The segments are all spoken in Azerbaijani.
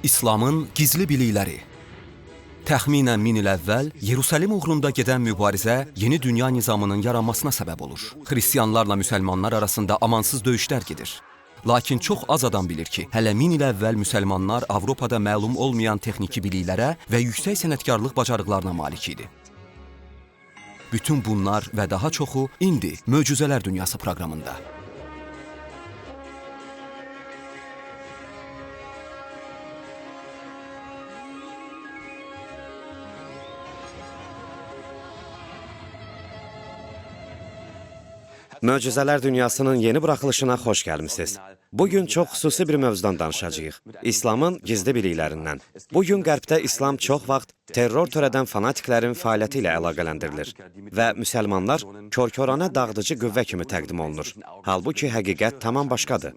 İslamın gizli bilikləri. Təxminən 1000 il əvvəl Yerusəlim uğrunda gedən mübarizə yeni dünya nizamının yaranmasına səbəb olur. Xristianlarla müsəlmanlar arasında amansız döyüşlər gedir. Lakin çox az adam bilir ki, hələ 1000 il əvvəl müsəlmanlar Avropada məlum olmayan texniki biliklərə və yüksək sənətkarlıq bacarıqlarına malik idi. Bütün bunlar və daha çoxu indi Möcüzələr Dünyası proqramında. Möcüzələr Dünyasının yeni buraxılışına xoş gəlmisiniz. Bugün çox xüsusi bir mövzudan danışacağıq. İslamın gizli biliklərindən. Bugün Qərbdə İslam çox vaxt terror törədən fanatiklərin fəaliyyəti ilə əlaqələndirilir və müsəlmanlar kor-korana dağıdıcı qüvvə kimi təqdim olunur. Halbuki həqiqət tamam başqadır.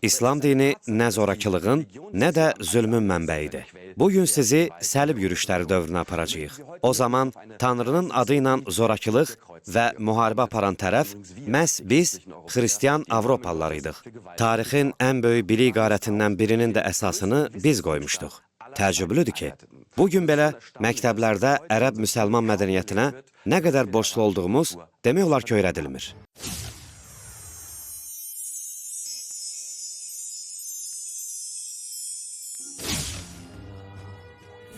İslam dini nə zorakılığın, nə də zülmün mənbəyidir. Bugün sizi səlib yürüşləri dövrünə aparacağıq. O zaman Tanrının adı ilə zorakılıq və müharibə aparan tərəf məhz biz, xristian Avropalılar idik. Tarixin ən böyük bilik qarətindən birinin də əsasını biz qoymuşduq. Təəccüblüdür ki, bugün belə məktəblərdə ərəb müsəlman mədəniyyətinə nə qədər borclu olduğumuz demək olar ki, öyrədilmir.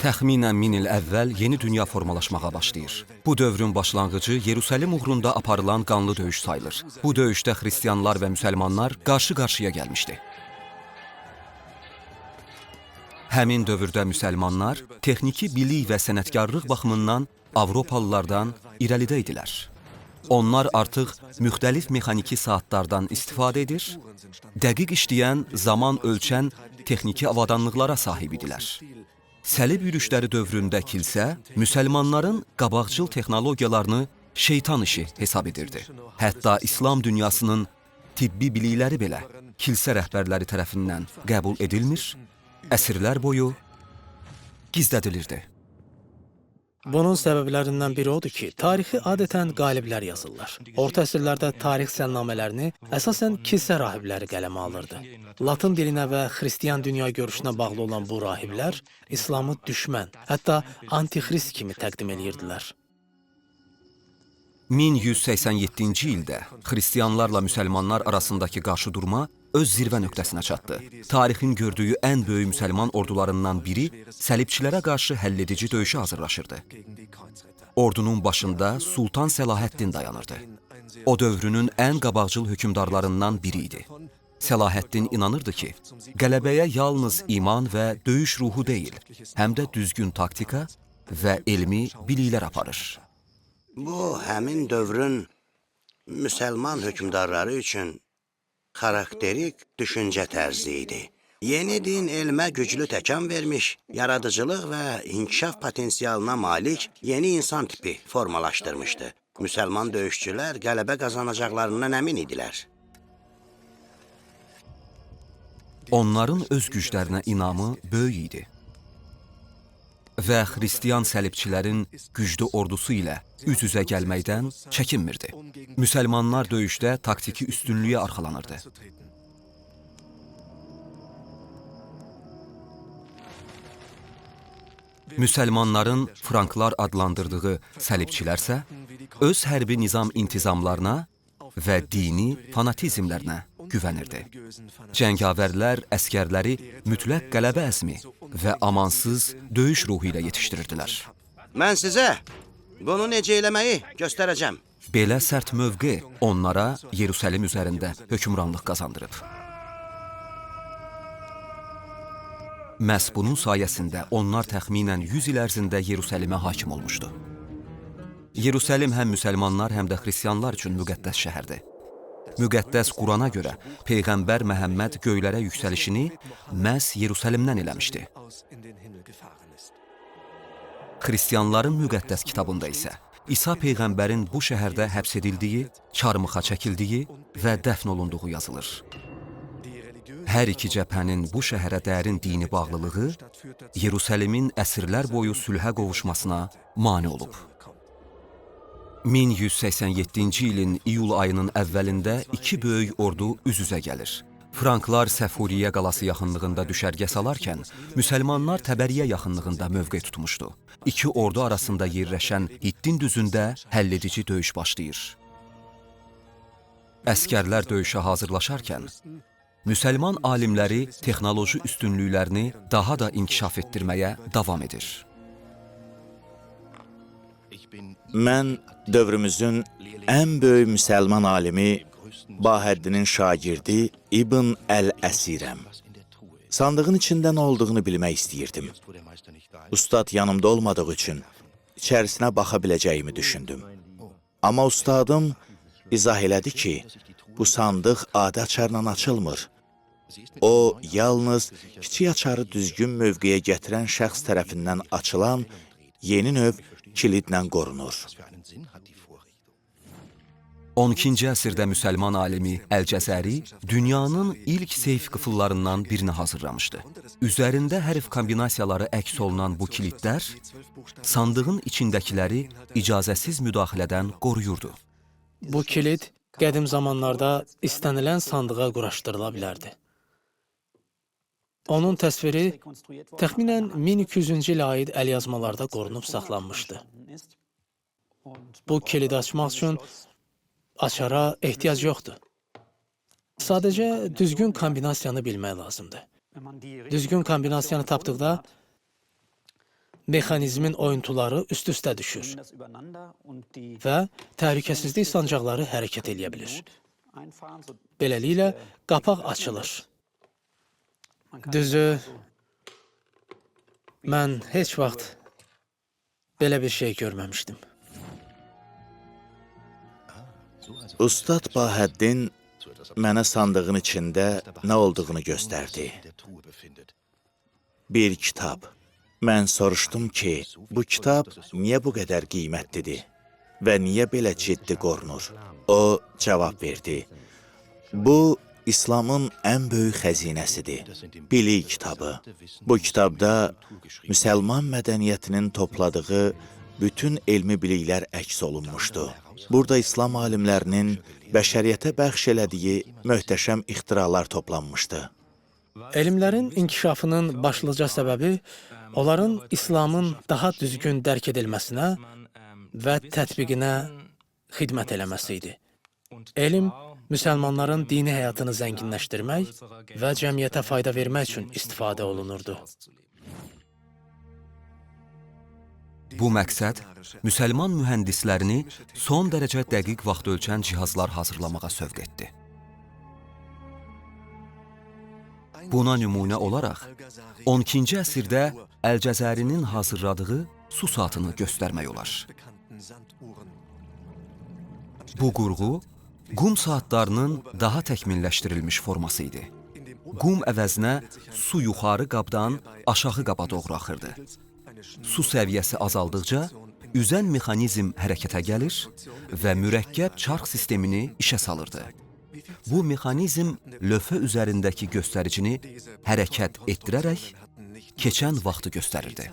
Təxminən 1000 il əvvəl yeni dünya formalaşmağa başlayır. Bu dövrün başlanğıcı Yerusəlim uğrunda aparılan qanlı döyüş sayılır. Bu döyüşdə xristianlar və müsəlmanlar qarşı-qarşıya gəlmişdi. Həmin dövrdə müsəlmanlar texniki bilik və sənətkarlıq baxımından Avropalılardan irəlidə idilər. Onlar artıq müxtəlif mexaniki saatlardan istifadə edir, dəqiq işləyən, zaman ölçən texniki avadanlıqlara sahib idilər. Səlib yürüşləri dövründə kilsə müsəlmanların qabaqcıl texnologiyalarını şeytan işi hesab edirdi. Hətta İslam dünyasının tibbi bilikləri belə kilsə rəhbərləri tərəfindən qəbul edilmir, əsrlər boyu gizlədilirdi. Bunun səbəblərindən biri odur ki, tarixi adətən qaliblər yazırlar. Orta əsrlərdə tarix sənnamələrini əsasən kilsə rahibləri qələmə alırdı. Latın dilinə və xristian dünya görüşünə bağlı olan bu rahiblər İslamı düşmən, hətta antixrist kimi təqdim edirdilər. 1187-ci ildə xristianlarla müsəlmanlar arasındakı qarşıdurma öz zirvə nöqtəsinə çatdı. Tarixin gördüyü ən böyük müsəlman ordularından biri səlibçilərə qarşı həlledici döyüşə hazırlaşırdı. Ordunun başında Sultan Səlahəddin dayanırdı. O dövrünün ən qabaqcıl hökmdarlarından biri idi. Səlahəddin inanırdı ki, qələbəyə yalnız iman və döyüş ruhu deyil, həm də düzgün taktika və elmi biliklər aparır. Bu, həmin dövrün müsəlman hökmdarları üçün xarakterik düşüncə tərzi idi. Yeni din elmə güclü təkan vermiş, yaradıcılıq və inkişaf potensialına malik yeni insan tipi formalaşdırmışdı. Müsəlman döyüşçülər qələbə qazanacaqlarından əmin idilər. Onların öz güclərinə inamı böyük idi. Və xristian səlibçilərin güclü ordusu ilə üz-üzə gəlməkdən çəkinmirdi. Müsəlmanlar döyüşdə taktiki üstünlüyə arxalanırdı. Müsəlmanların franklar adlandırdığı səlibçilərsə öz hərbi nizam-intizamlarına və dini fanatizmlərinə güvənirdi. Cəngavərlər əskərləri mütləq qələbə əzmi və amansız döyüş ruhu ilə yetişdirirdilər. Mən sizə bunu necə eləməyi göstərəcəm. Belə sərt mövqe onlara Yerusəlim üzərində hökmranlıq qazandırıb. Məhz bunun sayəsində onlar təxminən 100 il ərzində Yerusəlimə hakim olmuşdu. Yerusəlim həm müsəlmanlar, həm də xristianlar üçün müqəddəs şəhərdir. Müqəddəs Qurana görə Peyğəmbər Məhəmməd göylərə yüksəlişini məhz Yerusəlimdən eləmişdi. Xristianların müqəddəs kitabında isə İsa Peyğəmbərin bu şəhərdə həbs edildiyi, çarmıxa çəkildiyi və dəfn olunduğu yazılır. Hər iki cəbhənin bu şəhərə dərin dini bağlılığı Yerusəlimin əsrlər boyu sülhə qovuşmasına mane olub. 1187-ci ilin iyul ayının əvvəlində iki böyük ordu üz-üzə gəlir. Franklar Səfuriyyə qalası yaxınlığında düşərgə salarkən, müsəlmanlar Təbəriyyə yaxınlığında mövqe tutmuşdu. İki ordu arasında yerləşən Hittin düzündə həlledici döyüş başlayır. Əsgərlər döyüşə hazırlaşarkən, müsəlman alimləri texnoloji üstünlüklərini daha da inkişaf etdirməyə davam edir. Mən dövrümüzün ən böyük müsəlman alimi Bahəddinin şagirdi İbn Əl-Əsirəm. Sandığın içində nə olduğunu bilmək istəyirdim. Ustad yanımda olmadığı üçün içərisinə baxa biləcəyimi düşündüm. Amma ustadım izah elədi ki, bu sandıq adi açarla açılmır. O, yalnız kiçik açarı düzgün mövqeyə gətirən şəxs tərəfindən açılan yeni növ kilidlə qorunur. 12-ci əsrdə müsəlman alimi Əl-Cəzəri dünyanın ilk seyf qıfıllarından birini hazırlamışdı. Üzərində hərf kombinasiyaları əks olunan bu kilidlər sandığın içindəkiləri icazəsiz müdaxilədən qoruyurdu. Bu kilid qədim zamanlarda istənilən sandığa quraşdırıla bilərdi. Onun təsviri təxminən 1200-cü ilə aid əlyazmalarda qorunub saxlanmışdı. Bu kilidi açmaq üçün açara ehtiyac yoxdur. Sadəcə düzgün kombinasiyanı bilmək lazımdır. Düzgün kombinasiyanı tapdıqda mexanizmin oyuntuları üst-üstə düşür və təhlükəsizlik sancaqları hərəkət eləyə bilir. Beləliklə, qapaq açılır. Düzü, mən heç vaxt belə bir şey görməmişdim. Ustad Bahəddin mənə sandığın içində nə olduğunu göstərdi. Bir kitab. Mən soruşdum ki, bu kitab niyə bu qədər qiymətlidir və niyə belə ciddi qorunur? O cavab verdi. Bu, İslamın ən böyük xəzinəsidir, bilik kitabı. Bu kitabda müsəlman mədəniyyətinin topladığı bütün elmi biliklər əks olunmuşdu. Burada İslam alimlərinin bəşəriyyətə bəxş elədiyi möhtəşəm ixtiralar toplanmışdı. Elmlərin inkişafının başlıca səbəbi onların İslamın daha düzgün dərk edilməsinə və tətbiqinə xidmət eləməsi idi. Elm, müsəlmanların dini həyatını zənginləşdirmək və cəmiyyətə fayda vermək üçün istifadə olunurdu. Bu məqsəd müsəlman mühəndislərini son dərəcə dəqiq vaxt ölçən cihazlar hazırlamağa sövq etdi. Buna nümunə olaraq 12-ci əsrdə Əl-Cəzərinin hazırladığı su saatını göstərmək olar. Bu qurğu qum saatlarının daha təkmilləşdirilmiş forması idi. Qum əvəzinə su yuxarı qabdan aşağı qaba doğru axırdı. Su səviyyəsi azaldıqca, üzən mexanizm hərəkətə gəlir və mürəkkəb çarx sistemini işə salırdı. Bu mexanizm lövhə üzərindəki göstəricini hərəkət etdirərək keçən vaxtı göstərirdi.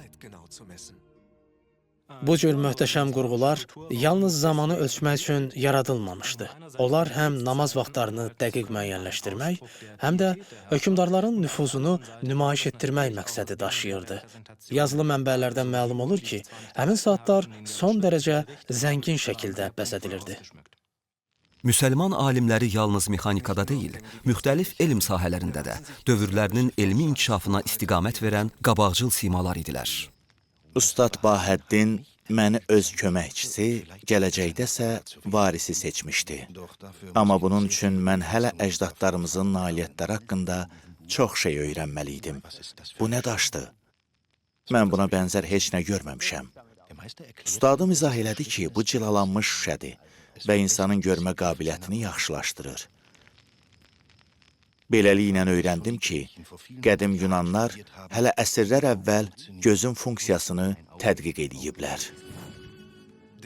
Bu cür möhtəşəm qurğular yalnız zamanı ölçmək üçün yaradılmamışdı. Onlar həm namaz vaxtlarını dəqiq müəyyənləşdirmək, həm də hökmdarların nüfuzunu nümayiş etdirmək məqsədi daşıyırdı. Yazılı mənbələrdən məlum olur ki, həmin saatlar son dərəcə zəngin şəkildə bəzədilirdi. Müsəlman alimləri yalnız mexanikada deyil, müxtəlif elm sahələrində də dövrlərinin elmi inkişafına istiqamət verən qabaqcıl simalar idilər. Ustad Bahəddin məni öz köməkçisi, gələcəkdə isə varisi seçmişdi. Amma bunun üçün mən hələ əcdadlarımızın nailiyyətləri haqqında çox şey öyrənməli idim. Bu nə daşdır? Mən buna bənzər heç nə görməmişəm. Ustadım izah elədi ki, bu cilalanmış şüşədir və insanın görmə qabiliyyətini yaxşılaşdırır. Beləliklə öyrəndim ki, qədim Yunanlar hələ əsrlər əvvəl gözün funksiyasını tədqiq ediblər.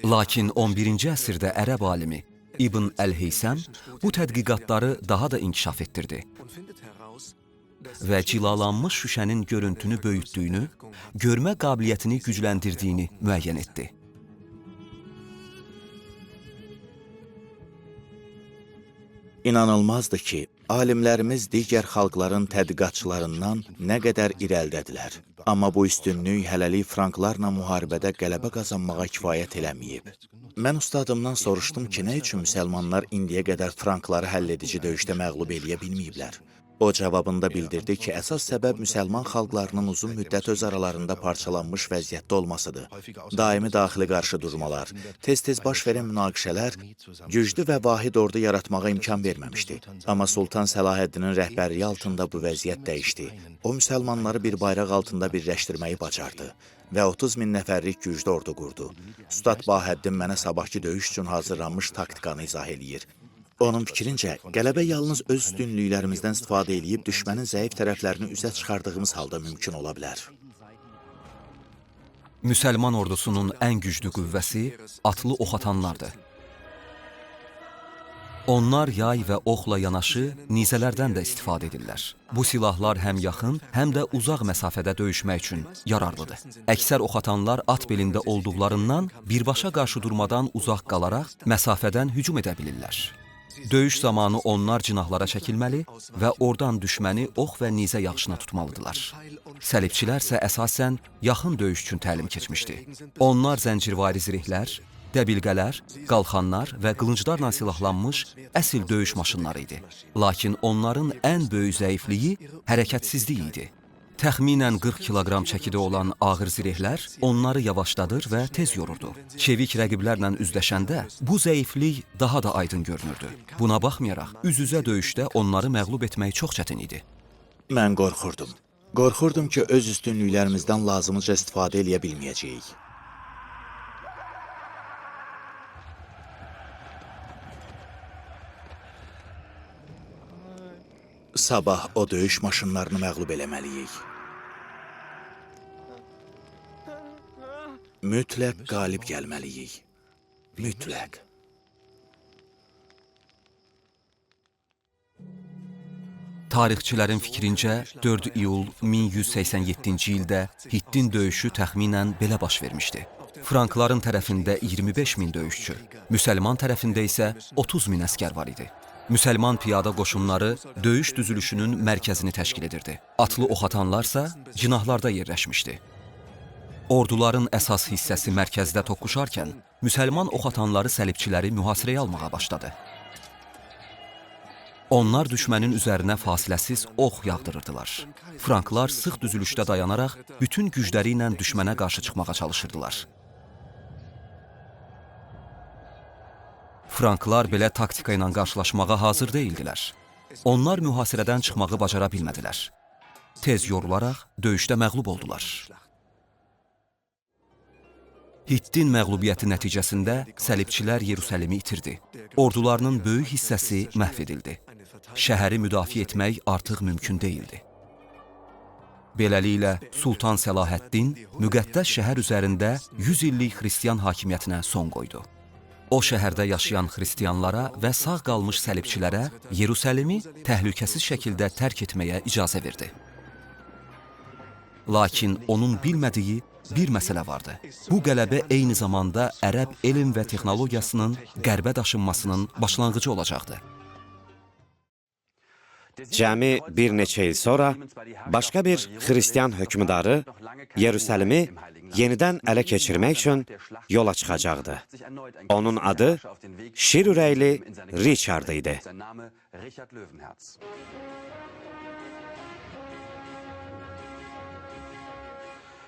Lakin 11-ci əsrdə ərəb alimi İbn Əl-Heysəm bu tədqiqatları daha da inkişaf etdirdi və cilalanmış şüşənin görüntünü böyütdüyünü, görmə qabiliyyətini gücləndirdiyini müəyyən etdi. İnanılmazdır ki, alimlərimiz digər xalqların tədqiqatçılarından nə qədər irəlidədirlər. Amma bu üstünlük hələlik franklarla müharibədə qələbə qazanmağa kifayət eləməyib. Mən ustadımdan soruşdum ki, nə üçün müsəlmanlar indiyə qədər frankları həll edici döyüşdə məğlub eləyə bilməyiblər? O cavabında bildirdi ki, əsas səbəb müsəlman xalqlarının uzun müddət öz aralarında parçalanmış vəziyyətdə olmasıdır. Daimi daxili qarşıdurmalar, tez-tez baş verən münaqişələr güclü və vahid ordu yaratmağa imkan verməmişdi. Amma Sultan Səlahəddinin rəhbərliyi altında bu vəziyyət dəyişdi. O, müsəlmanları bir bayraq altında birləşdirməyi bacardı və 30 min nəfərlik güclü ordu qurdu. Ustad Bahəddin mənə sabahki döyüş üçün hazırlanmış taktikanı izah eləyir. Onun fikrincə, qələbə yalnız öz üstünlüklərimizdən istifadə eləyib düşmənin zəif tərəflərini üzə çıxardığımız halda mümkün ola bilər. Müsəlman ordusunun ən güclü qüvvəsi atlı oxatanlardır. Onlar yay və oxla yanaşı nizələrdən də istifadə edirlər. Bu silahlar həm yaxın, həm də uzaq məsafədə döyüşmək üçün yararlıdır. Əksər oxatanlar at belində olduqlarından birbaşa qarşı durmadan uzaq qalaraq məsafədən hücum edə bilirlər. Döyüş zamanı onlar cinahlara çəkilməli və oradan düşməni ox və nizə yağışına tutmalıdırlar. Səlibçilər isə əsasən yaxın döyüş üçün təlim keçmişdi. Onlar zəncirvari zirehlər, dəbilqələr, qalxanlar və qılınclarla silahlanmış əsl döyüş maşınları idi. Lakin onların ən böyük zəifliyi hərəkətsizlik idi. Təxminən 40 kiloqram çəkidə olan ağır zirehlər onları yavaşladır və tez yorurdu. Çevik rəqiblərlə üzləşəndə bu zəiflik daha da aydın görünürdü. Buna baxmayaraq, üz-üzə döyüşdə onları məğlub etmək çox çətin idi. Mən qorxurdum. Qorxurdum ki, öz üstünlüklərimizdən lazımıca istifadə eləyə bilməyəcəyik. Sabah o döyüş maşınlarını məğlub eləməliyik. Mütləq qalib gəlməliyik. Mütləq. Tarixçilərin fikrincə 4 iyul 1187-ci ildə Hittin döyüşü təxminən belə baş vermişdi. Frankların tərəfində 25 min döyüşçü, müsəlman tərəfində isə 30 min əsgər var idi. Müsəlman piyada qoşunları döyüş düzülüşünün mərkəzini təşkil edirdi. Atlı oxatanlarsa cinahlarda yerləşmişdi. Orduların əsas hissəsi mərkəzdə toqquşarkən, müsəlman oxatanları səlibçiləri mühasirəyə almağa başladı. Onlar düşmənin üzərinə fasiləsiz ox yağdırırdılar. Franklar sıx düzülüşdə dayanaraq bütün gücləri ilə düşmənə qarşı çıxmağa çalışırdılar. Franklar belə taktika ilə qarşılaşmağa hazır deyildilər. Onlar mühasirədən çıxmağı bacara bilmədilər. Tez yorularaq döyüşdə məğlub oldular. Hittin məğlubiyyəti nəticəsində səlibçilər Yerusəlimi itirdi. Ordularının böyük hissəsi məhv edildi. Şəhəri müdafiə etmək artıq mümkün deyildi. Beləliklə, Sultan Səlahəddin müqəddəs şəhər üzərində 100 illik xristian hakimiyyətinə son qoydu. O şəhərdə yaşayan xristianlara və sağ qalmış səlibçilərə Yerusəlimi təhlükəsiz şəkildə tərk etməyə icazə verdi. Lakin onun bilmədiyi bir məsələ vardı. Bu qələbə eyni zamanda ərəb elm və texnologiyasının qərbə daşınmasının başlanğıcı olacaqdı. Cəmi bir neçə il sonra başqa bir xristian hökmdarı Yerusəlimi yenidən ələ keçirmək üçün yola çıxacaqdı. Onun adı şir ürəkli Richard idi.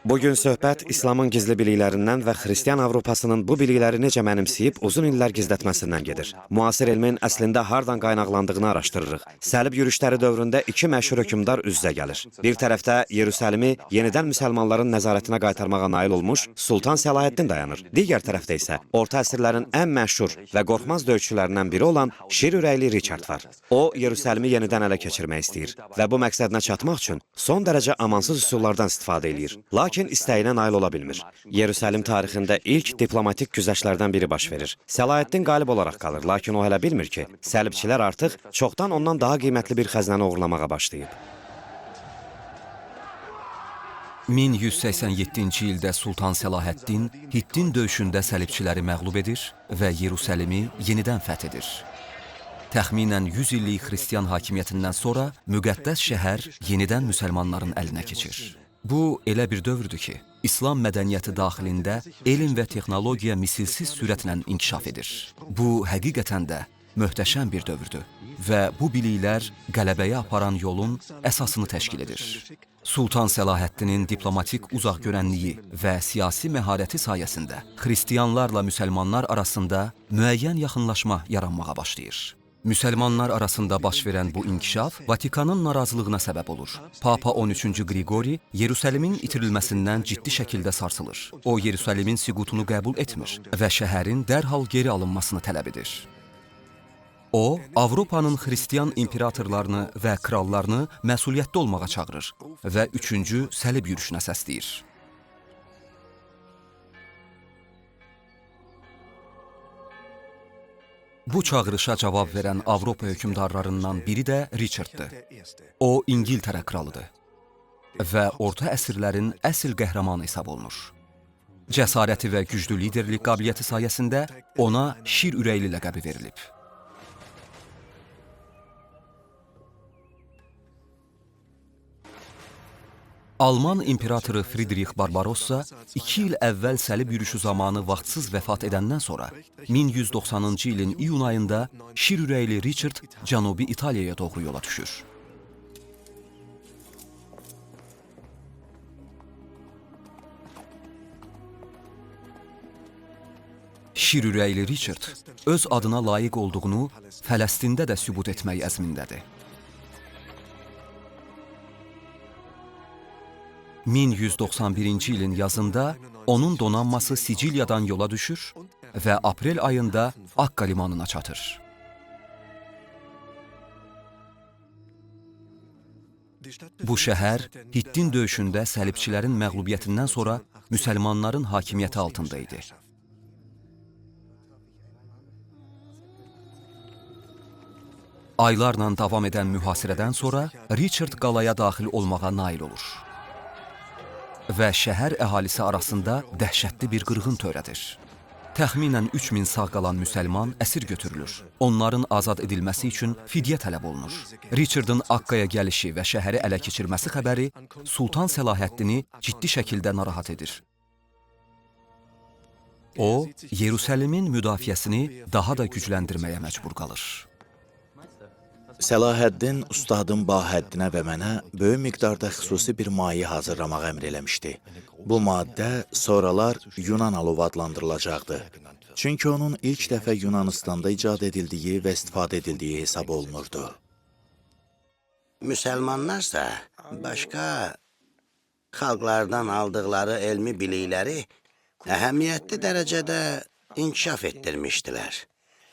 Bugün söhbət İslamın gizli biliklərindən və Xristian Avropasının bu bilikləri necə mənimsəyib uzun illər gizlətməsindən gedir. Müasir elmin əslində hardan qaynaqlandığını araşdırırıq. Səlib yürüşləri dövründə iki məşhur hökmdar üz-üzə gəlir. Bir tərəfdə Yerusəlimi yenidən müsəlmanların nəzarətinə qaytarmağa nail olmuş Sultan Səlahəddin dayanır. Digər tərəfdə isə orta əsrlərin ən məşhur və qorxmaz döyüşçülərindən biri olan şir ürəkli Richard var. O, Yerusəlimi yenidən ələ keçirmək istəyir və bu məqsədinə çatmaq üçün son dərəcə amansız üsullardan istifadə eləyir. Lakin istəyinə nail ola bilmir. Yerusəlim tarixində ilk diplomatik güzəştlərdən biri baş verir. Səlahəddin qalib olaraq qalır, lakin o hələ bilmir ki, səlibçilər artıq çoxdan ondan daha qiymətli bir xəzinəni oğurlamağa başlayıb. 1187-ci ildə Sultan Səlahəddin Hittin döyüşündə səlibçiləri məğlub edir və Yerusəlimi yenidən fəth edir. Təxminən 100 illik xristian hakimiyyətindən sonra müqəddəs şəhər yenidən müsəlmanların əlinə keçir. Bu elə bir dövrdür ki, İslam mədəniyyəti daxilində elm və texnologiya misilsiz sürətlə inkişaf edir. Bu həqiqətən də möhtəşəm bir dövrdür və bu biliklər qələbəyə aparan yolun əsasını təşkil edir. Sultan Səlahəddinin diplomatik uzaqgörənliyi və siyasi məharəti sayəsində xristianlarla müsəlmanlar arasında müəyyən yaxınlaşma yaranmağa başlayır. Müsəlmanlar arasında baş verən bu inkişaf Vatikanın narazılığına səbəb olur. Papa 13-cü Qriqori Yerusəlimin itirilməsindən ciddi şəkildə sarsılır. O, Yerusəlimin süqutunu qəbul etmir və şəhərin dərhal geri alınmasını tələb edir. O, Avropanın xristian imperatorlarını və krallarını məsuliyyətli olmağa çağırır və 3-cü səlib yürüşünə səsləyir. Bu çağırışa cavab verən Avropa hökmdarlarından biri də Richarddır. O, İngiltərə kralıdır və orta əsrlərin əsl qəhrəmanı hesab olunur. Cəsarəti və güclü liderlik qabiliyyəti sayəsində ona şir ürəkli ləqəbi verilib. Alman imperatoru Fridrix Barbarossa 2 il əvvəl səlib yürüşü zamanı vaxtsız vəfat edəndən sonra 1190-cı ilin iyun ayında şir ürəkli Richard Cənubi İtaliyaya doğru yola düşür. Şir ürəkli Richard öz adına layiq olduğunu Fələstində də sübut etmək əzmindədir. 1191-ci ilin yazında onun donanması Siciliyadan yola düşür və aprel ayında Akka limanına çatır. Bu şəhər Hittin döyüşündə səlibçilərin məğlubiyyətindən sonra müsəlmanların hakimiyyəti altında idi. Aylarla davam edən mühasirədən sonra Richard qalaya daxil olmağa nail olur və şəhər əhalisi arasında dəhşətli bir qırğın törədir. Təxminən 3000 sağ qalan müsəlman əsir götürülür. Onların azad edilməsi üçün fidyə tələb olunur. Richardın Akkaya gəlişi və şəhəri ələ keçirməsi xəbəri Sultan Səlahəddini ciddi şəkildə narahat edir. O, Yerusəlimin müdafiəsini daha da gücləndirməyə məcbur qalır. Səlahəddin ustadım Bahəddinə və mənə böyük miqdarda xüsusi bir maye hazırlamağı əmr eləmişdi. Bu maddə sonralar Yunan alovu adlandırılacaqdı. Çünki onun ilk dəfə Yunanıstanda icad edildiyi və istifadə edildiyi hesab olunurdu. Müsəlmanlarsa başqa xalqlardan aldıqları elmi bilikləri əhəmiyyətli dərəcədə inkişaf etdirmişdilər.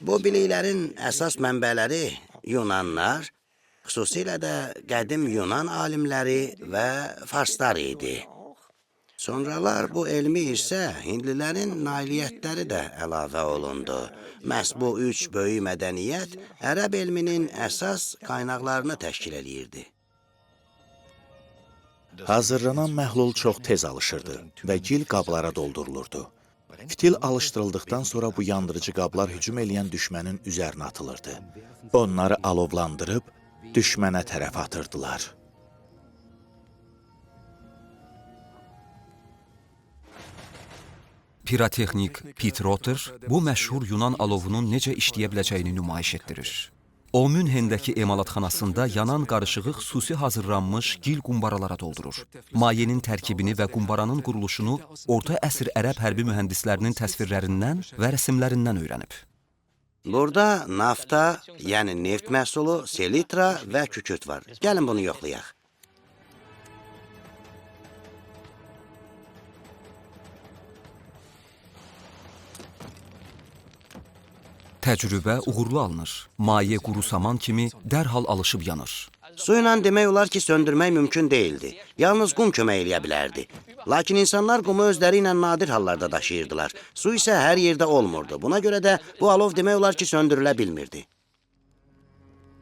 Bu biliklərin əsas mənbələri Yunanlar, xüsusilə də qədim Yunan alimləri və farslar idi. Sonralar bu elmi isə hindlilərin nailiyyətləri də əlavə olundu. Məhz bu üç böyük mədəniyyət ərəb elminin əsas qaynaqlarını təşkil eləyirdi. Hazırlanan məhlul çox tez alışırdı və gil qablara doldurulurdu. Fitil alışdırıldıqdan sonra bu yandırıcı qablar hücum eləyən düşmənin üzərinə atılırdı. Onları alovlandırıb düşmənə tərəf atırdılar. Pirotexnik Pit Rotter bu məşhur Yunan alovunun necə işləyə biləcəyini nümayiş etdirir. O, Münhendəki emalatxanasında yanan qarışığı xüsusi hazırlanmış gil qumbaralara doldurur. Mayenin tərkibini və qumbaranın quruluşunu orta əsr ərəb hərbi mühəndislərinin təsvirlərindən və rəsimlərindən öyrənib. Burada nafta, yəni neft məhsulu, selitra və kükürt var. Gəlin bunu yoxlayaq. Təcrübə uğurlu alınır. Maye quru saman kimi dərhal alışıb yanır. Su ilə demək olar ki, söndürmək mümkün deyildi. Yalnız qum kömək eləyə bilərdi. Lakin insanlar qumu özləri ilə nadir hallarda daşıyırdılar. Su isə hər yerdə olmurdu. Buna görə də bu alov demək olar ki, söndürülə bilmirdi.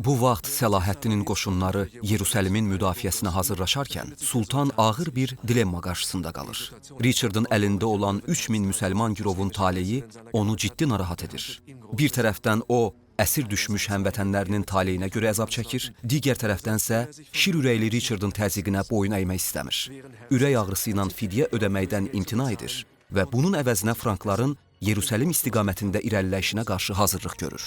Bu vaxt Səlahəddinin qoşunları Yerusəlimin müdafiəsinə hazırlaşarkən Sultan ağır bir dilemma qarşısında qalır. Richardın əlində olan 3000 müsəlman girovun taleyi onu ciddi narahat edir. Bir tərəfdən o, əsir düşmüş həmvətənlərinin taleyinə görə əzab çəkir, digər tərəfdənsə şir ürəkli Richardın təzyiqinə boyun əymək istəmir. Ürək ağrısı ilə fidyə ödəməkdən imtina edir və bunun əvəzinə frankların Yerusəlim istiqamətində irəliləyişinə qarşı hazırlıq görür.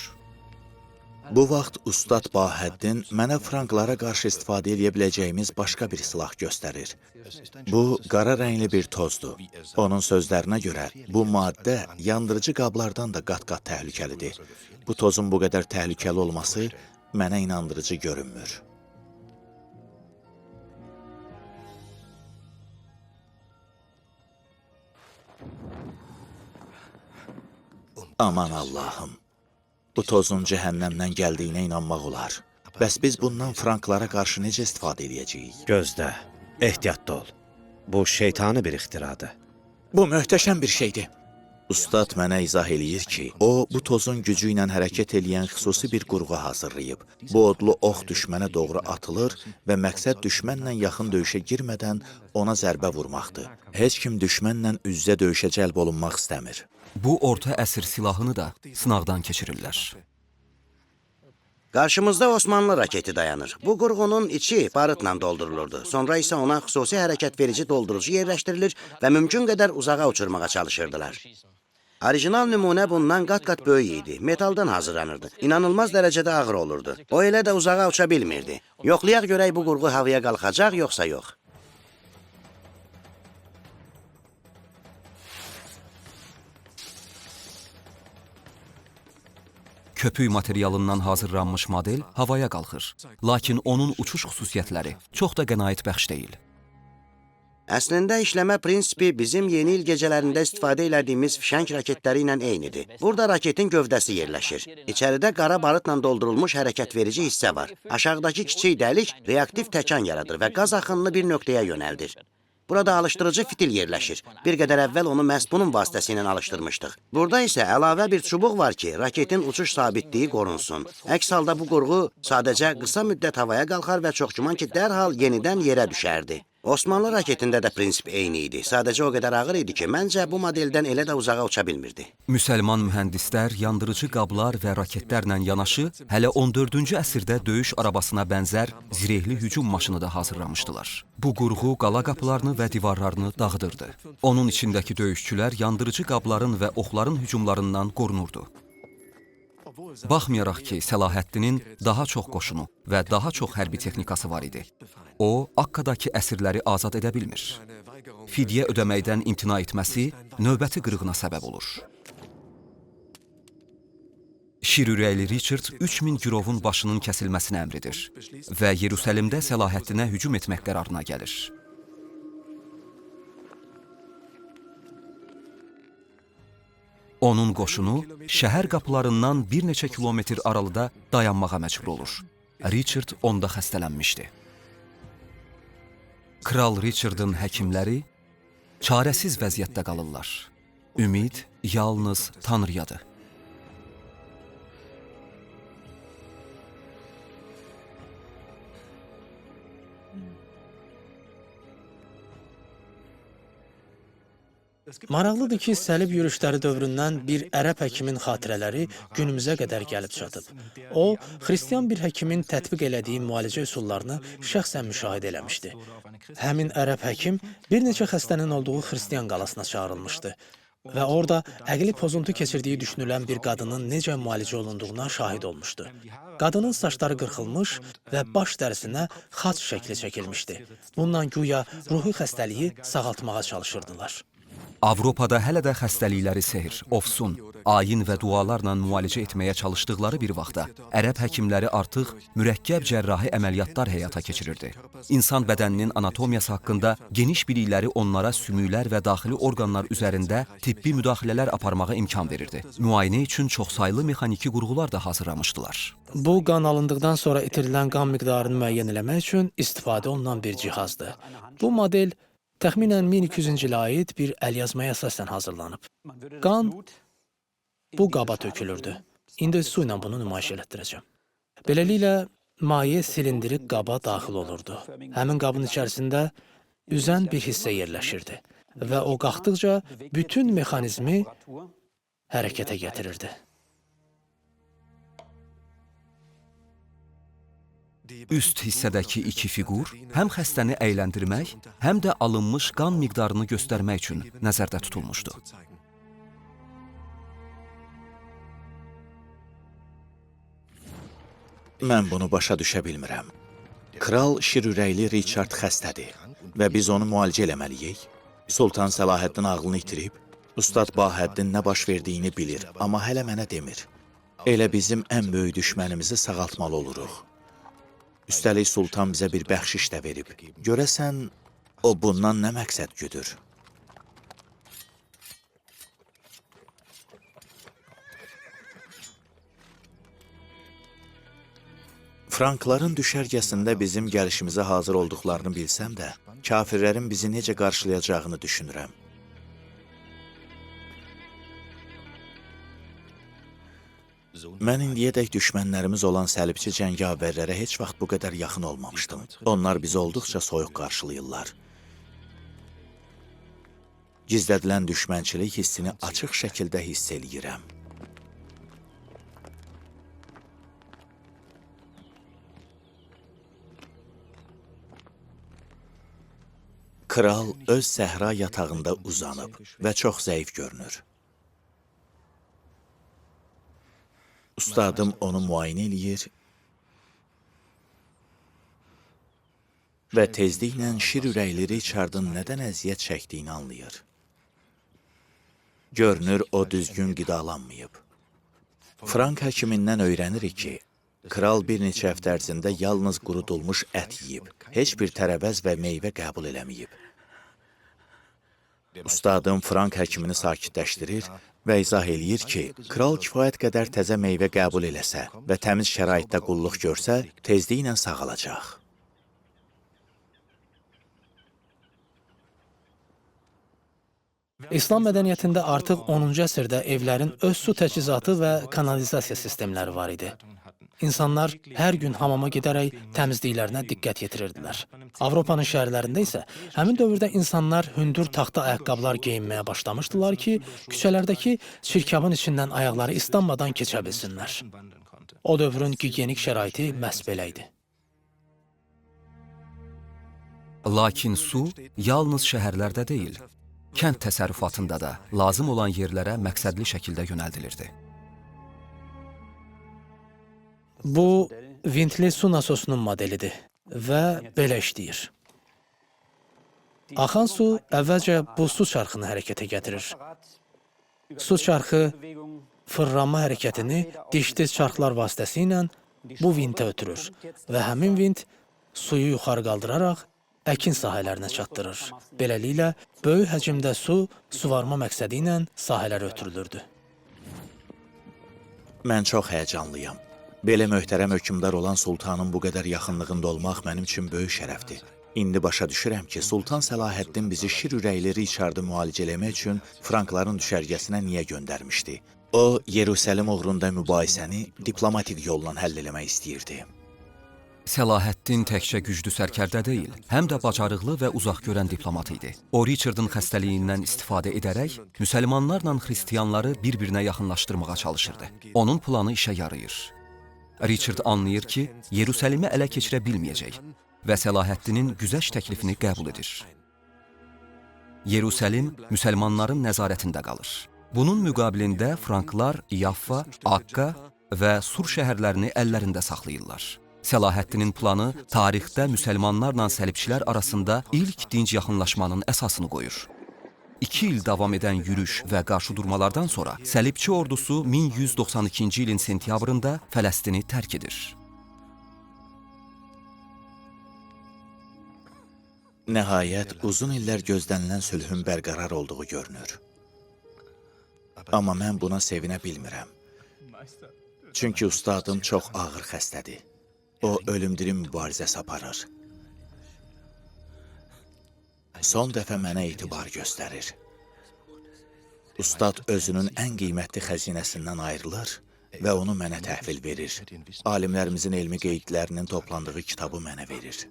Bu vaxt Ustad Bahəddin mənə franklara qarşı istifadə edə biləcəyimiz başqa bir silah göstərir. Bu, qara rəngli bir tozdur. Onun sözlərinə görə bu maddə yandırıcı qablardan da qat-qat təhlükəlidir. Bu tozun bu qədər təhlükəli olması mənə inandırıcı görünmür. Aman Allahım! Bu tozun cəhənnəmdən gəldiyinə inanmaq olar. Bəs biz bundan franklara qarşı necə istifadə edəcəyik? Gözlə, ehtiyatlı ol. Bu şeytani bir ixtiradır. Bu möhtəşəm bir şeydir. Ustad mənə izah eləyir ki, o bu tozun gücü ilə hərəkət eləyən xüsusi bir qurğu hazırlayıb. Bu odlu ox düşmənə doğru atılır və məqsəd düşmənlə yaxın döyüşə girmədən ona zərbə vurmaqdır. Heç kim düşmənlə üz-üzə döyüşə cəlb olunmaq istəmir. Bu orta əsr silahını da sınaqdan keçirirlər. Qarşımızda Osmanlı raketi dayanır. Bu qurğunun içi barıtla doldurulurdu. Sonra isə ona xüsusi hərəkət verici doldurucu yerləşdirilir və mümkün qədər uzağa uçurmağa çalışırdılar. Orijinal nümunə bundan qat-qat böyük idi. Metaldan hazırlanırdı. İnanılmaz dərəcədə ağır olurdu. O elə də uzağa uça bilmirdi. Yoxlayaq görək bu qurğu havaya qalxacaq yoxsa yox. Köpük materialından hazırlanmış model havaya qalxır. Lakin onun uçuş xüsusiyyətləri çox da qənaətbəxş deyil. Əslində işləmə prinsipi bizim yeni il gecələrində istifadə elədiyimiz fişəng raketləri ilə eynidir. Burada raketin gövdəsi yerləşir. İçəridə qara barıtla doldurulmuş hərəkət verici hissə var. Aşağıdakı kiçik dəlik reaktiv təkan yaradır və qaz axınını bir nöqtəyə yönəldir. Burada alışdırıcı fitil yerləşir. Bir qədər əvvəl onu məhz bunun vasitəsilə alışdırmışdıq. Burada isə əlavə bir çubuq var ki, raketin uçuş sabitliyi qorunsun. Əks halda bu qurğu sadəcə qısa müddət havaya qalxar və çox güman ki, dərhal yenidən yerə düşərdi. Osmanlı raketində də prinsip eyni idi. Sadəcə o qədər ağır idi ki, məncə bu modeldən elə də uzağa uça bilmirdi. Müsəlman mühəndislər yandırıcı qablar və raketlərlə yanaşı hələ 14-cü əsrdə döyüş arabasına bənzər zirehli hücum maşını da hazırlamışdılar. Bu qurğu qala qapılarını və divarlarını dağıdırdı. Onun içindəki döyüşçülər yandırıcı qabların və oxların hücumlarından qorunurdu. Baxmayaraq ki, Səlahəddinin daha çox qoşunu və daha çox hərbi texnikası var idi. O, Akkadakı əsirləri azad edə bilmir. Fidyə ödəməkdən imtina etməsi növbəti qırğına səbəb olur. Şir ürəkli Richard 3000 girovun başının kəsilməsini əmr edir və Yerusəlimdə Səlahəddinə hücum etmək qərarına gəlir. Onun qoşunu şəhər qapılarından bir neçə kilometr aralıda dayanmağa məcbur olur. Richard onda xəstələnmişdi. Kral Richardın həkimləri çarəsiz vəziyyətdə qalırlar. Ümid yalnız Tanrıyadır. Maraqlıdır ki, səlib yürüşləri dövründən bir ərəb həkimin xatirələri günümüzə qədər gəlib çatıb. O, xristian bir həkimin tətbiq elədiyi müalicə üsullarını şəxsən müşahidə eləmişdi. Həmin ərəb həkim bir neçə xəstənin olduğu xristian qalasına çağırılmışdı və orada əqli pozuntu keçirdiyi düşünülən bir qadının necə müalicə olunduğuna şahid olmuşdu. Qadının saçları qırxılmış və baş dərisinə xaç şəkli çəkilmişdi. Bundan güya ruhi xəstəliyi sağaltmağa çalışırdılar. Avropada hələ də xəstəlikləri sehr, ofsun, ayin və dualarla müalicə etməyə çalışdıqları bir vaxtda ərəb həkimləri artıq mürəkkəb cərrahi əməliyyatlar həyata keçirirdi. İnsan bədəninin anatomiyası haqqında geniş bilikləri onlara sümüklər və daxili orqanlar üzərində tibbi müdaxilələr aparmağa imkan verirdi. Müayinə üçün çoxsaylı mexaniki qurğular da hazırlamışdılar. Bu, qan alındıqdan sonra itirilən qan miqdarını müəyyən eləmək üçün istifadə olunan bir cihazdır. Bu model təxminən 1200-cü ilə aid bir əlyazmaya əsasən hazırlanıb. Qan bu qaba tökülürdü. İndi su ilə bunu nümayiş elətdirəcəm. Beləliklə, maye silindirik qaba daxil olurdu. Həmin qabın içərisində üzən bir hissə yerləşirdi və o qalxdıqca bütün mexanizmi hərəkətə gətirirdi. Üst hissədəki iki fiqur həm xəstəni əyləndirmək, həm də alınmış qan miqdarını göstərmək üçün nəzərdə tutulmuşdu. Mən bunu başa düşə bilmirəm. Kral şirürəkli Richard xəstədir və biz onu müalicə eləməliyik. Sultan Səlahəddin ağlını itirib, Ustad Bahəddin nə baş verdiyini bilir, amma hələ mənə demir. Elə bizim ən böyük düşmənimizi sağaltmalı oluruq. Üstəlik Sultan bizə bir bəxşiş də verib. Görəsən, o bundan nə məqsəd güdür? Frankların düşərgəsində bizim gəlişimizə hazır olduqlarını bilsəm də, kafirlərin bizi necə qarşılayacağını düşünürəm. Mən indiyədək düşmənlərimiz olan səlibçi cəngavərlərə heç vaxt bu qədər yaxın olmamışdım. Onlar bizi olduqca soyuq qarşılayırlar. Gizlədilən düşmənçilik hissini açıq şəkildə hiss eləyirəm. Kral öz səhra yatağında uzanıb və çox zəif görünür. Ustadım onu müayinə eləyir və tezliklə şir ürəkli Richardın nədən əziyyət çəkdiyini anlayır. Görünür, o düzgün qidalanmayıb. Frank həkimindən öyrənirik ki, kral bir neçə həftə ərzində yalnız qurudulmuş ət yeyib, heç bir tərəvəz və meyvə qəbul eləməyib. Ustadım Frank həkimini sakitləşdirir və izah eləyir ki, kral kifayət qədər təzə meyvə qəbul eləsə və təmiz şəraitdə qulluq görsə, tezliklə sağalacaq. İslam mədəniyyətində artıq 10-cu əsrdə evlərin öz su təchizatı və kanalizasiya sistemləri var idi. İnsanlar hər gün hamama gedərək təmizliklərinə diqqət yetirirdilər. Avropanın şəhərlərində isə həmin dövrdə insanlar hündür taxta ayaqqabılar geyinməyə başlamışdılar ki, küçələrdəki çirkabın içindən ayaqları islanmadan keçə bilsinlər. O dövrün gigiyenik şəraiti məhz belə idi. Lakin su yalnız şəhərlərdə deyil, kənd təsərrüfatında da lazım olan yerlərə məqsədli şəkildə yönəldilirdi. Bu, vintli su nasosunun modelidir və belə işləyir. Axan su əvvəlcə bu su çarxını hərəkətə gətirir. Su çarxı fırlanma hərəkətini dişli çarxlar vasitəsilə bu vintə ötürür və həmin vint suyu yuxarı qaldıraraq əkin sahələrinə çatdırır. Beləliklə, böyük həcmdə su suvarma məqsədi ilə sahələrə ötürülürdü. Mən çox həyəcanlıyam. Belə möhtərəm hökmdar olan sultanın bu qədər yaxınlığında olmaq mənim üçün böyük şərəfdir. İndi başa düşürəm ki, Sultan Səlahəddin bizi şir ürəkli Richardı müalicə eləmək üçün Frankların düşərgəsinə niyə göndərmişdi? O, Yerusəlim uğrunda mübahisəni diplomatik yolla həll eləmək istəyirdi. Səlahəddin təkcə güclü sərkərdə deyil, həm də bacarıqlı və uzaqgörən diplomat idi. O, Richardın xəstəliyindən istifadə edərək müsəlmanlarla xristianları bir-birinə yaxınlaşdırmağa çalışırdı. Onun planı işə yarayır. Richard anlayır ki, Yerusəlimi ələ keçirə bilməyəcək və Səlahəddinin güzəşt təklifini qəbul edir. Yerusəlim müsəlmanların nəzarətində qalır. Bunun müqabilində Franklar Yaffa, Akka və Sur şəhərlərini əllərində saxlayırlar. Səlahəddinin planı tarixdə müsəlmanlarla səlibçilər arasında ilk dinc yaxınlaşmanın əsasını qoyur. 2 il davam edən yürüş və qarşıdurmalardan sonra səlibçi ordusu 1192-ci ilin sentyabrında Fələstini tərk edir. Nəhayət, uzun illər gözlənilən sülhün bərqərar olduğu görünür. Amma mən buna sevinə bilmirəm. Çünki ustadım çox ağır xəstədir. O, ölüm-dirim mübarizəsi aparır. Son dəfə mənə etibar göstərir. Ustad özünün ən qiymətli xəzinəsindən ayrılır və onu mənə təhvil verir. Alimlərimizin elmi qeydlərinin toplandığı kitabı mənə verir.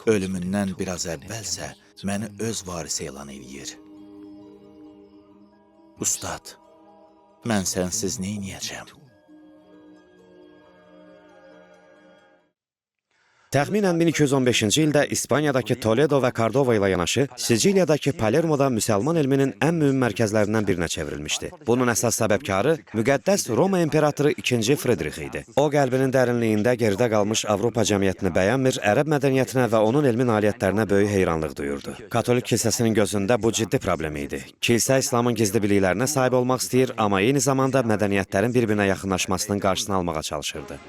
Ölümündən biraz əvvəlsə məni öz varisi elan eləyir. Ustad, mən sənsiz neyniyəcəm? Təxminən 1215-ci ildə İspaniyadakı Toledo və Cordova ilə yanaşı Siciliyadakı Palermoda müsəlman elminin ən mühüm mərkəzlərindən birinə çevrilmişdi. Bunun əsas səbəbkarı müqəddəs Roma imperatoru 2-ci Fridrix idi. O qəlbinin dərinliyində geridə qalmış Avropa cəmiyyətini bəyənmir, ərəb mədəniyyətinə və onun elmi nailiyyətlərinə böyük heyranlıq duyurdu. Katolik kilsəsinin gözündə bu ciddi problem idi. Kilsə İslamın gizli biliklərinə sahib olmaq istəyir, amma eyni zamanda mədəniyyətlərin bir-birinə yaxınlaşmasının qarşısını almağa çalışırdı.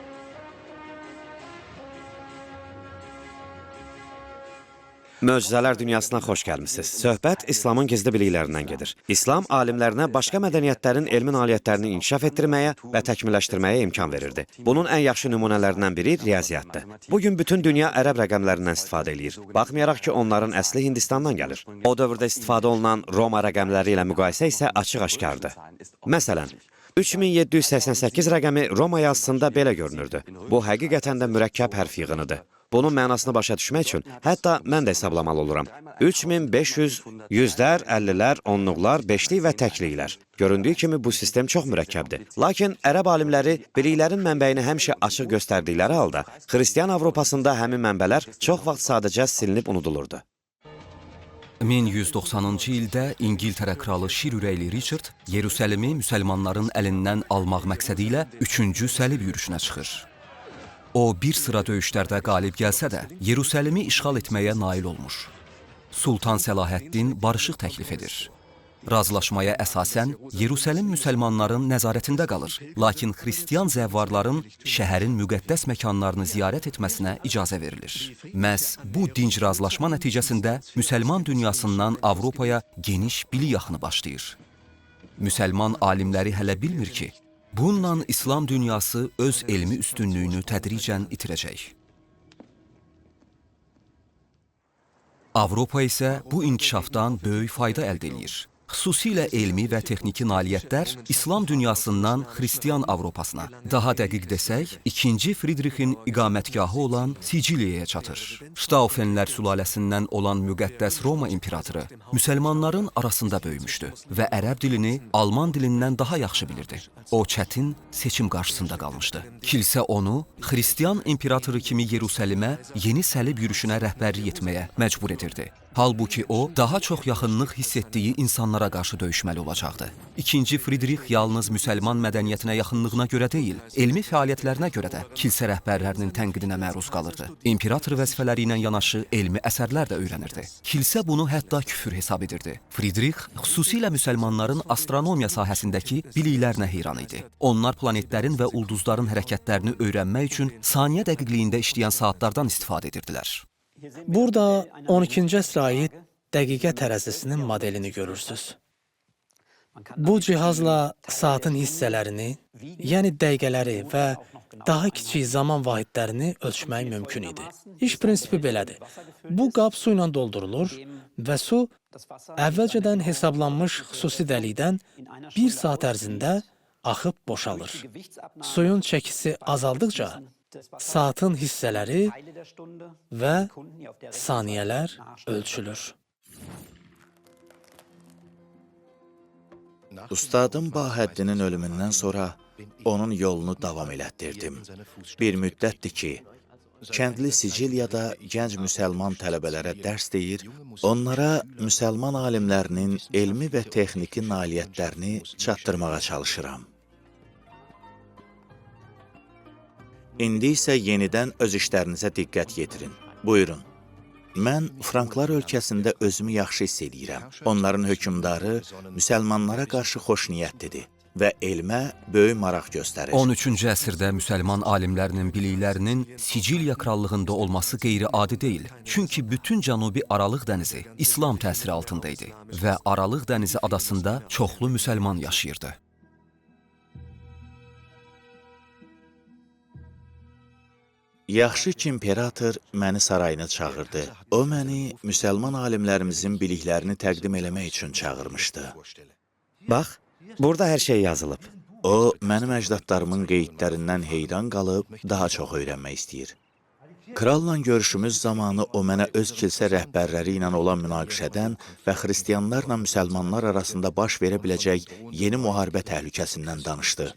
Möcüzələr dünyasına xoş gəlmisiniz. Söhbət İslamın gizli biliklərindən gedir. İslam alimlərinə başqa mədəniyyətlərin elmi nailiyyətlərini inkişaf etdirməyə və təkmilləşdirməyə imkan verirdi. Bunun ən yaxşı nümunələrindən biri riyaziyyatdır. Bugün bütün dünya ərəb rəqəmlərindən istifadə eləyir. Baxmayaraq ki, onların əsli Hindistandan gəlir. O dövrdə istifadə olunan Roma rəqəmləri ilə müqayisə isə açıq-aşkardır. Məsələn, 3788 rəqəmi Roma yazısında belə görünürdü. Bu həqiqətən də mürəkkəb hərf yığınıdır. Bunun mənasını başa düşmək üçün hətta mən də hesablamalı oluram. 3500 yüzlər, 50-lər, onluqlar, beşlik və təkliklər. Göründüyü kimi bu sistem çox mürəkkəbdir. Lakin ərəb alimləri biliklərin mənbəyini həmişə açıq göstərdikləri halda, Xristian Avropasında həmin mənbələr çox vaxt sadəcə silinib unudulurdu. 1190-cı ildə İngiltərə kralı Şir ürəkli Richard Yerusəlimi müsəlmanların əlindən almaq məqsədi ilə 3-cü səlib yürüşünə çıxır. O bir sıra döyüşlərdə qalib gəlsə də, Yerusəlimi işğal etməyə nail olmur. Sultan Səlahəddin barışıq təklif edir. Razılaşmaya əsasən Yerusəlim müsəlmanların nəzarətində qalır, lakin xristian zəvvarların şəhərin müqəddəs məkanlarını ziyarət etməsinə icazə verilir. Məhz bu dinc razılaşma nəticəsində müsəlman dünyasından Avropaya geniş bilik axını başlayır. Müsəlman alimləri hələ bilmir ki, bununla İslam dünyası öz elmi üstünlüyünü tədricən itirəcək. Avropa isə bu inkişafdan böyük fayda əldə eləyir. Xüsusilə elmi və texniki nailiyyətlər İslam dünyasından Xristian Avropasına, daha dəqiq desək, 2-ci Fridrixin iqamətgahı olan Siciliyaya çatır. Staufenlər sülaləsindən olan müqəddəs Roma imperatoru müsəlmanların arasında böyümüşdü və ərəb dilini alman dilindən daha yaxşı bilirdi. O çətin seçim qarşısında qalmışdı. Kilsə onu Xristian imperatoru kimi Yerusəlimə yeni səlib yürüşünə rəhbərlik etməyə məcbur edirdi. Halbuki o, daha çox yaxınlıq hiss etdiyi insanlara qarşı döyüşməli olacaqdı. 2-ci Fridrix yalnız müsəlman mədəniyyətinə yaxınlığına görə deyil, elmi fəaliyyətlərinə görə də kilsə rəhbərlərinin tənqidinə məruz qalırdı. İmperator vəzifələri ilə yanaşı elmi əsərlər də öyrənirdi. Kilsə bunu hətta küfür hesab edirdi. Fridrix xüsusilə müsəlmanların astronomiya sahəsindəki biliklərinə heyran idi. Onlar planetlərin və ulduzların hərəkətlərini öyrənmək üçün saniyə dəqiqliyində işləyən saatlardan istifadə edirdilər. Burada 12-ci əsrə aid dəqiqə tərəzisinin modelini görürsünüz. Bu cihazla saatın hissələrini, yəni dəqiqələri və daha kiçik zaman vahidlərini ölçmək mümkün idi. İş prinsipi belədir. Bu qab su ilə doldurulur və su əvvəlcədən hesablanmış xüsusi dəlikdən bir saat ərzində axıb boşalır. Suyun çəkisi azaldıqca saatın hissələri və saniyələr ölçülür. Ustadım Bahəddinin ölümündən sonra onun yolunu davam elətdirdim. Bir müddətdir ki, kəndli Siciliyada gənc müsəlman tələbələrə dərs deyir, onlara müsəlman alimlərinin elmi və texniki nailiyyətlərini çatdırmağa çalışıram. İndi isə yenidən öz işlərinizə diqqət yetirin. Buyurun. Mən Franklar ölkəsində özümü yaxşı hiss eləyirəm. Onların hökmdarı müsəlmanlara qarşı xoş niyyətlidir və elmə böyük maraq göstərir. 13-cü əsrdə müsəlman alimlərinin biliklərinin Siciliya krallığında olması qeyri-adi deyil. Çünki bütün Cənubi Aralıq dənizi İslam təsiri altında idi və Aralıq dənizi adasında çoxlu müsəlman yaşayırdı. Yaxşı ki, imperator məni sarayına çağırdı. O məni müsəlman alimlərimizin biliklərini təqdim eləmək üçün çağırmışdı. Bax, burada hər şey yazılıb. O, mənim əcdadlarımın qeydlərindən heyran qalıb, daha çox öyrənmək istəyir. Kralla görüşümüz zamanı o mənə öz kilsə rəhbərləri ilə olan münaqişədən və xristianlarla müsəlmanlar arasında baş verə biləcək yeni müharibə təhlükəsindən danışdı.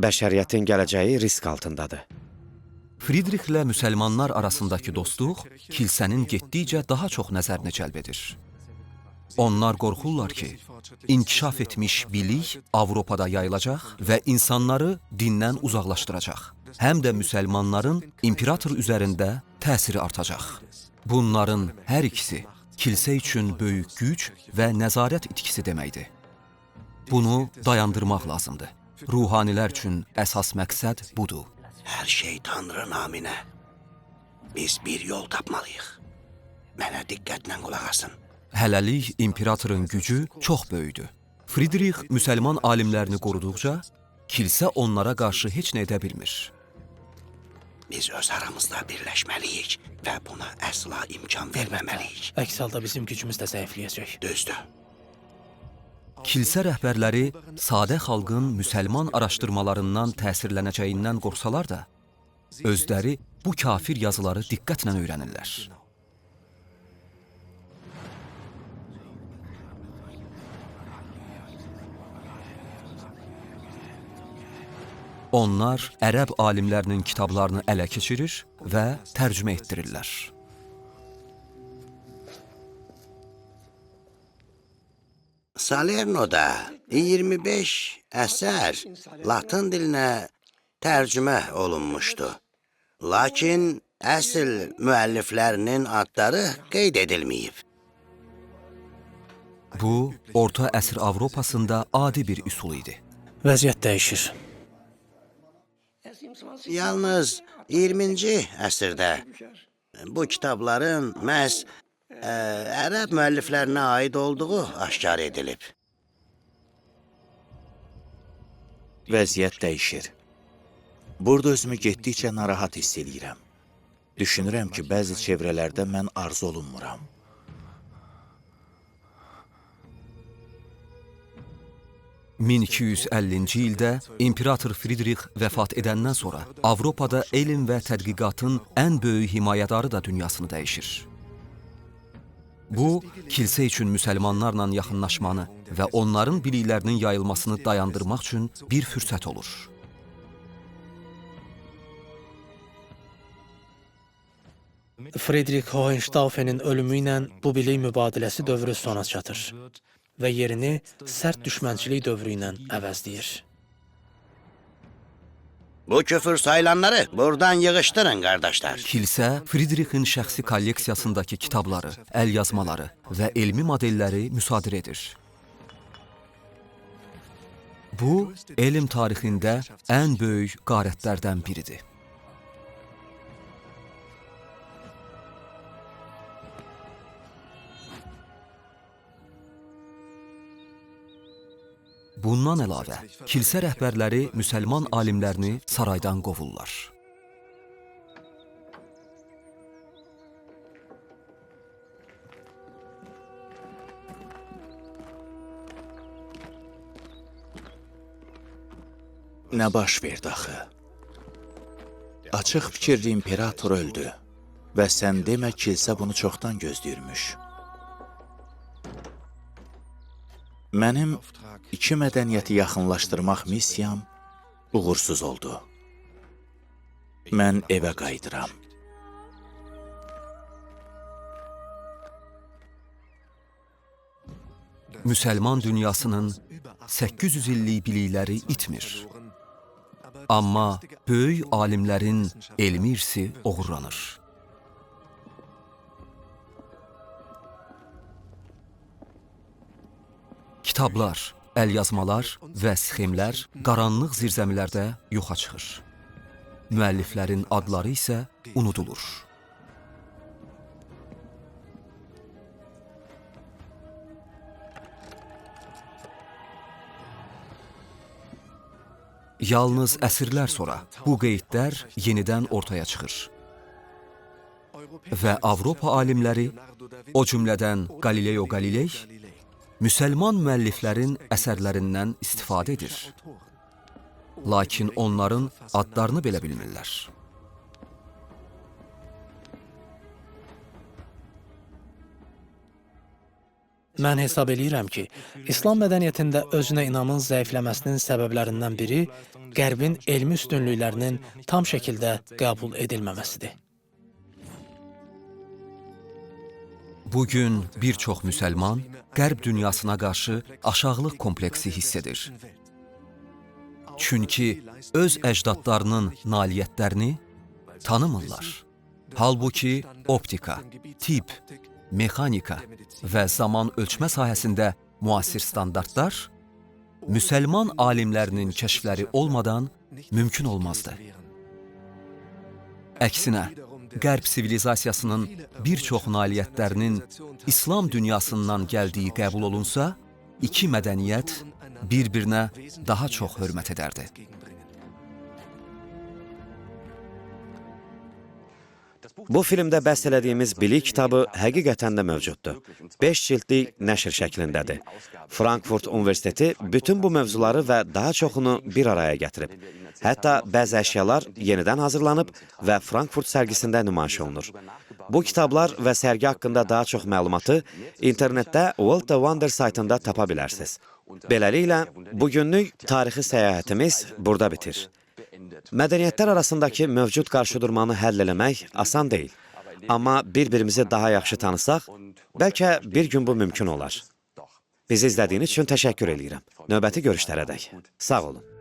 Bəşəriyyətin gələcəyi risk altındadır. Fridrixlə müsəlmanlar arasındakı dostluq kilsənin getdikcə daha çox nəzərini cəlb edir. Onlar qorxurlar ki, inkişaf etmiş bilik Avropada yayılacaq və insanları dindən uzaqlaşdıracaq. Həm də müsəlmanların imperator üzərində təsiri artacaq. Bunların hər ikisi kilsə üçün böyük güc və nəzarət itkisi deməkdir. Bunu dayandırmaq lazımdır. Ruhanilər üçün əsas məqsəd budur. Hər şey Tanrı naminə. Biz bir yol tapmalıyıq. Mənə diqqətlə qulaq asın. Hələlik imperatorun gücü çox böyükdür. Fridrix müsəlman alimlərini qoruduqca, kilsə onlara qarşı heç nə edə bilmir. Biz öz aramızda birləşməliyik və buna əsla imkan verməməliyik. Əks halda bizim gücümüz də zəifləyəcək. Düzdür. Kilsə rəhbərləri sadə xalqın müsəlman araşdırmalarından təsirlənəcəyindən qorxsalar da, özləri bu kafir yazıları diqqətlə öyrənirlər. Onlar ərəb alimlərinin kitablarını ələ keçirir və tərcümə etdirirlər. Salernoda 25 əsər Latın dilinə tərcümə olunmuşdu. Lakin əsl müəlliflərinin adları qeyd edilməyib. Bu, orta əsr Avropasında adi bir üsul idi. Vəziyyət dəyişir. Yalnız 20-ci əsrdə bu kitabların məhz ərəb müəlliflərinə aid olduğu aşkar edilib. Vəziyyət dəyişir. Burada özümü getdikcə narahat hiss eləyirəm. Düşünürəm ki, bəzi çevrələrdə mən arzu olunmuram. ...1250-ci ildə İmperator Fridrix vəfat edəndən sonra Avropada elm və tədqiqatın ən böyük himayədarı da dünyasını dəyişir. Bu, kilsə üçün müsəlmanlarla yaxınlaşmanı və onların biliklərinin yayılmasını dayandırmaq üçün bir fürsət olur. Fridrix Hohenstaufenin ölümü ilə bu bilik mübadiləsi dövrü sona çatır və yerini sərt düşmənçilik dövrü ilə əvəzləyir. Bu küfür sayılanları buradan yığışdırın qardaşlar. Kilsə Fridrixin şəxsi kolleksiyasındakı kitabları, əl yazmaları və elmi modelləri müsadirə edir. Bu, elm tarixində ən böyük qarətlərdən biridir. Bundan əlavə, kilsə rəhbərləri müsəlman alimlərini saraydan qovurlar. Nə baş verdi axı? Açıq fikirli imperator öldü və sən demə kilsə bunu çoxdan gözləyirmiş. Mənim iki mədəniyyəti yaxınlaşdırmaq missiyam uğursuz oldu. Mən evə qayıdıram. Müsəlman dünyasının 800 illik bilikləri itmir. Amma böyük alimlərin elmi irsi oğurlanır. Kitablar, əlyazmalar və sxemlər qaranlıq zirzəmilərdə yoxa çıxır. Müəlliflərin adları isə unudulur. Yalnız əsrlər sonra bu qeydlər yenidən ortaya çıxır. Və Avropa alimləri, o cümlədən Galileo Galilei, müsəlman müəlliflərin əsərlərindən istifadə edir. Lakin onların adlarını belə bilmirlər. Mən hesab eləyirəm ki, İslam mədəniyyətində özünə inamın zəifləməsinin səbəblərindən biri Qərbin elmi üstünlüklərinin tam şəkildə qəbul edilməməsidir. Bu gün bir çox müsəlman Qərb dünyasına qarşı aşağılıq kompleksi hiss edir. Çünki öz əcdadlarının nailiyyətlərini tanımırlar. Halbuki optika, tibb, mexanika və zaman ölçmə sahəsində müasir standartlar müsəlman alimlərinin kəşfləri olmadan mümkün olmazdı. Əksinə, Qərb sivilizasiyasının bir çox nailiyyətlərinin İslam dünyasından gəldiyi qəbul olunsa, iki mədəniyyət bir-birinə daha çox hörmət edərdi. Bu filmdə bəhs elədiyimiz bilik kitabı həqiqətən də mövcuddur. 5 cildlik nəşr şəklindədir. Frankfurt Universiteti bütün bu mövzuları və daha çoxunu bir araya gətirib. Hətta bəzi əşyalar yenidən hazırlanıb və Frankfurt sərgisində nümayiş olunur. Bu kitablar və sərgi haqqında daha çox məlumatı internetdə World of Wonder saytında tapa bilərsiniz. Beləliklə, bugünlük tarixi səyahətimiz burada bitir. Mədəniyyətlər arasındakı mövcud qarşıdurmanı həll eləmək asan deyil. Amma bir-birimizi daha yaxşı tanısaq, bəlkə bir gün bu mümkün olar. Bizi izlədiyiniz üçün təşəkkür eləyirəm. Növbəti görüşlərədək. Sağ olun.